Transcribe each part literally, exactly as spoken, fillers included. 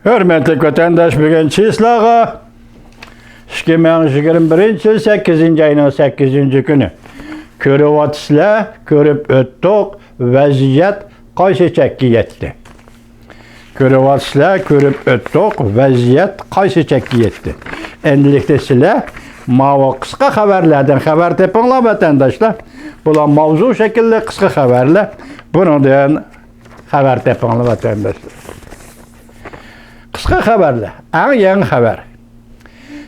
ھۆرمەتلىك ۋەتەنداش، بۈگۈن چىسلاغا ئىككى مىڭ يىگىرمە بىرىنچى يىل سەككىزىنچى ئاينىڭ سەككىزىنچى كۈنى. كۆرۈۋاتىسىلەر، كۆرۈپ ئۆتتۇق، ۋەزىيەت قايسى چەككە يەتتى؟ كۆرۈۋاتىسىلەر، كۆرۈپ ئۆتتۇق، ۋەزىيەت قايسى چەككە يەتتى؟ ئەمدىلىكتە سىلەر ماۋۇ قىسقا خەۋەرلەردىن خەۋەر تېپىڭلار، ۋەتەنداشلار. بۇلار ماۋزۇ شەكىللىك قىسقا خەۋەرلەر. بۇنىڭدىن خەۋەر تېپىڭلار، ۋەتەنداشلار. قىسقا خەۋەرلەر، ئەڭ يېڭى خەۋەر.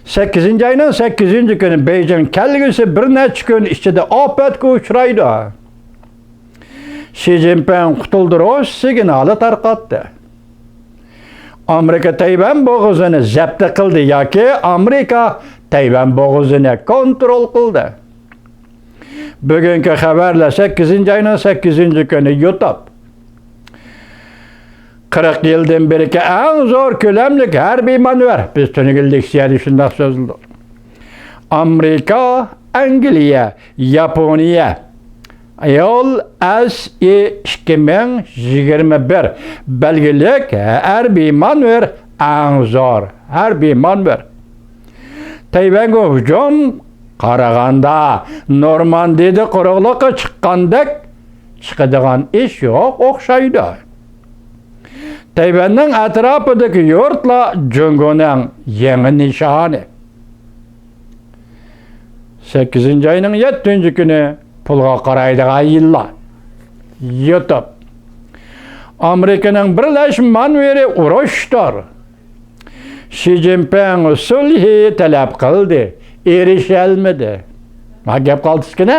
سەككىزىنچى ئاينىڭ سەككىزىنچى كۈنى بېيجىڭ كەلگۈسى بىر نەچچە كۈن ئىچىدە ئاپەتكە ئۇچرايدۇ. شى جىنپىڭ قۇتۇلدۇرۇش سىگنالى تارقاتتى. ئامېرىكا تەيۋەن بوغۇزىنى زەپتە قىلدى ياكى ئامېرىكا تەيۋەن بوغۇزىنى كونترول قىلدى. بۈگۈنكى خەۋەرلەر، سەككىزىنچى ئاينىڭ سەككىزىنچى كۈنى يۇتۇپ. قىرىق يىلدىن بېرىكى ئەڭ زور كۆلەملىك ھەربىي مانېۋىر. بىز تۈنۈگۈن لېكسىيەدە شۇنداق سۆزلىدۇق. ئامېرىكا، ئەنگلىيە، ياپونىيە، يول ئەس ئى ئىككى مىڭ يىگىرمە بىر بەلگىلىك ھەربىي مانېۋىر، ئەڭ زور ھەربىي مانېۋىر. تەيۋەنگە ھۇجۇم قارىغاندا نورماندىيىدە قۇرۇقلۇققا چىققاندەك چىقىدىغان ئىش يوق ئوخشايدۇ. تەيۋەننىڭ ئەتراپىدىكى يۇرتلار جۇڭگونىڭ يېڭى نىشانى. سەككىزىنچى ئاينىڭ يەتتىنچى كۈنى پۇلغا قارايدىغان يىللار. يۇتۇپ. ئامېرىكىنىڭ بىرلەشمە مانېۋىرى ئۇرۇشتۇر. شى جىنپىڭ سۈلھى تەلەپ قىلدى، ئېرىشەلمىدى. ما گەپ قالدى سىكىنە.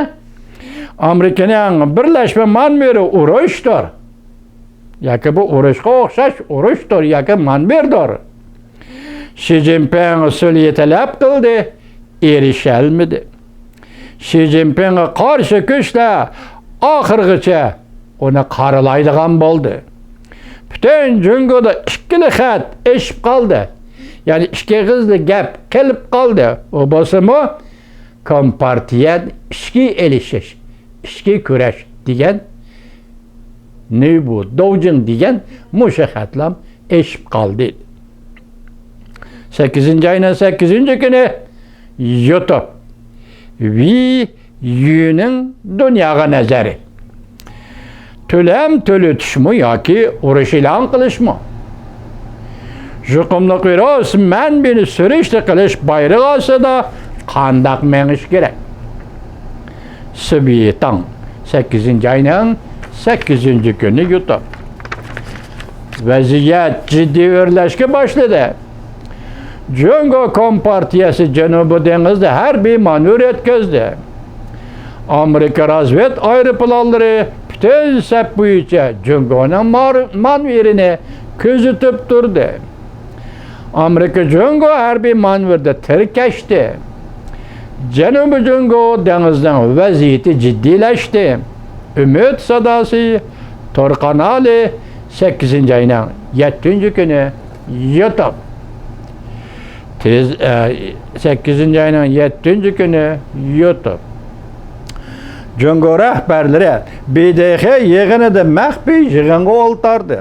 ئامېرىكىنىڭ بىرلەشمە مانېۋىرى ئۇرۇشتۇر. ياكى بۇ ئۇرۇشقا ئوخشاش ئۇرۇشتۇر ياكى مانېۋىردۇر. شى جىنپىڭ سۈلھى تەلەپ قىلدى، ئېرىشەلمىدى. شى جىنپىڭغا قارشى كۈچلەر ئاخىرغىچە ئۇنى قارىلايدىغان بولدى. پۈتۈن جۇڭگودا ئىككىلا خەت ئېشىپ قالدى. يەنى ئىككى ئېغىزلا گەپ قېلىپ قالدى. ئۇ بولسىمۇ كومپارتىيە ئىچكى ئېلىشىش، ئىچكى كۈرەش دېگەن، نىۋۇ دوۋجىڭ دېگەن مۇشۇ خەتلەم ئېشىپ قالدى. سەككىزىنچى ئاينىڭ سەككىزىنچى كۈنى يۇتۇپ. ۋېي يۈنىڭ دۇنياغا نەزىرى. تۆلەم تۆلىتىشمۇ ياكى ئۇرۇش ئېلان قىلىشمۇ؟ يۇقۇملۇق ۋىرۇس مەنبىنى سۈرۈشتە قىلىش بايرىقى ئاستىدا قانداق مېڭىش كېرەك؟ سۈبيىتاڭ، سەككىزىنچى ئاينىڭ سەككىزىنچى كۈنى يۇتۇپ. ۋەزىيەت جىددىي ئۆرلەشكە باشلىدى. جۇڭگو كومپارتىيەسى جەنۇبىي دېڭىزدا ھەربىي مانېۋىر ئۆتكۈزدى. ئامېرىكا رازۋېد ئايروپىلانلىرى پۈتۈن سەپ بويىچە جۇڭگونىڭ مار-، مانېۋىرىنى كۆزىتىپ تۇردى. ئامېرىكا جۇڭگو ھەربىي مانېۋىردا تىركەشتى. جەنۇبىي جۇڭگو دېڭىزىنىڭ ۋەزىيىتى جىددىيلەشتى. ئۈمىد ساداسى تور قانالى، سەككىزىنچى ئاينىڭ يەتتىنچى كۈنى يۇتۇپ. تېز، ئە، سەككىزىنچى ئاينىڭ يەتتىنچى كۈنى يۇتۇپ. جۇڭگو رەھبەرلىرى ب د خ يىغىنىدا مەخپىي يىغىنغا ئولتۇردى.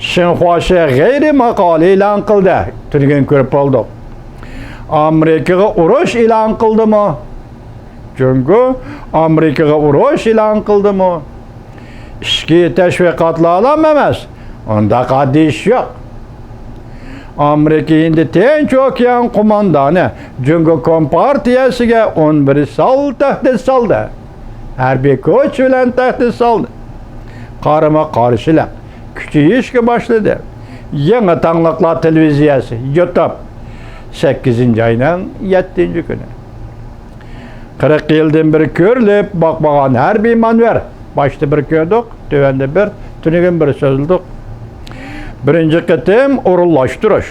شىنخۇا شى غەيرىي ماقالە ئېلان قىلدى. تۈنۈگۈن كۆرۈپ بولدۇق. ئامېرىكىغا ئۇرۇش ئېلان قىلدىمۇ؟ جۇڭگو ئامېرىكىغا ئۇرۇش ئېلان قىلدىمۇ؟ ئىچكى تەشۋىقاتلارلا ئەمەس، ئۇنداق ئاددىي ئىش يوق. ئامېرىكا ھىندى تىنچ ئوكيان قوماندانى جۇڭگو كومپارتىيەسىگە ئون بىر سال تەھدىت سالدى. ھەربىي كۈچ بىلەن تەھدىت سالدى. قارىمۇ قارشىلىق كۈچىيىشكە باشلىدى. يېڭى تاڭلىقلار تېلېۋىزىيەسى، يۇتۇپ، سەككىزىنچى ئاينىڭ يەتتىنچى كۈنى. قىرىق يىلدىن بېرى كۆرۈلۈپ باقمىغان ھەربىي مانېۋىر. باشتا بىر كۆردۇق، تۆۋەندە بىر، تۈنۈگۈن بىر سۆزلىدۇق. بىرىنچى قېتىم ئورۇنلاشتۇرۇش.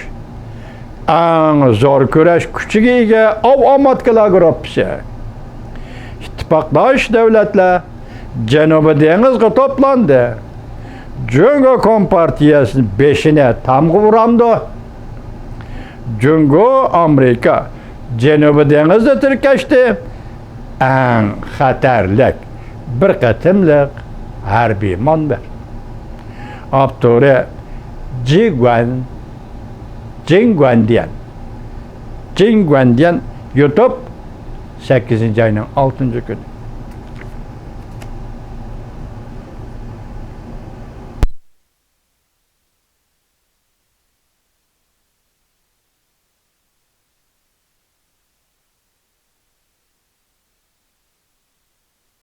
ئەڭ زور كۈرەش كۈچىگە ئىگە ئاۋ ئاماتكىلار گۇرۇپپىسى. ئىتتىپاقداش دۆلەتلەر جەنۇبىي دېڭىزغا توپلاندى. جۇڭگو كومپارتىيەسىنىڭ بېشىنى تامغا ئۇرامدۇ؟ جۇڭگو، ئامېرىكا جەنۇبىي دېڭىزدا تىركەشتى. ئەڭ خەتەرلىك بىر قېتىملىق ھەربىي مانېۋىر. ئاپتورى جىگۇەن، جىڭگۇەندىيەن، جىڭگۇەندىيەن يۇتۇپ، سەككىزىنچى ئاينىڭ ئالتىنچى كۈنى.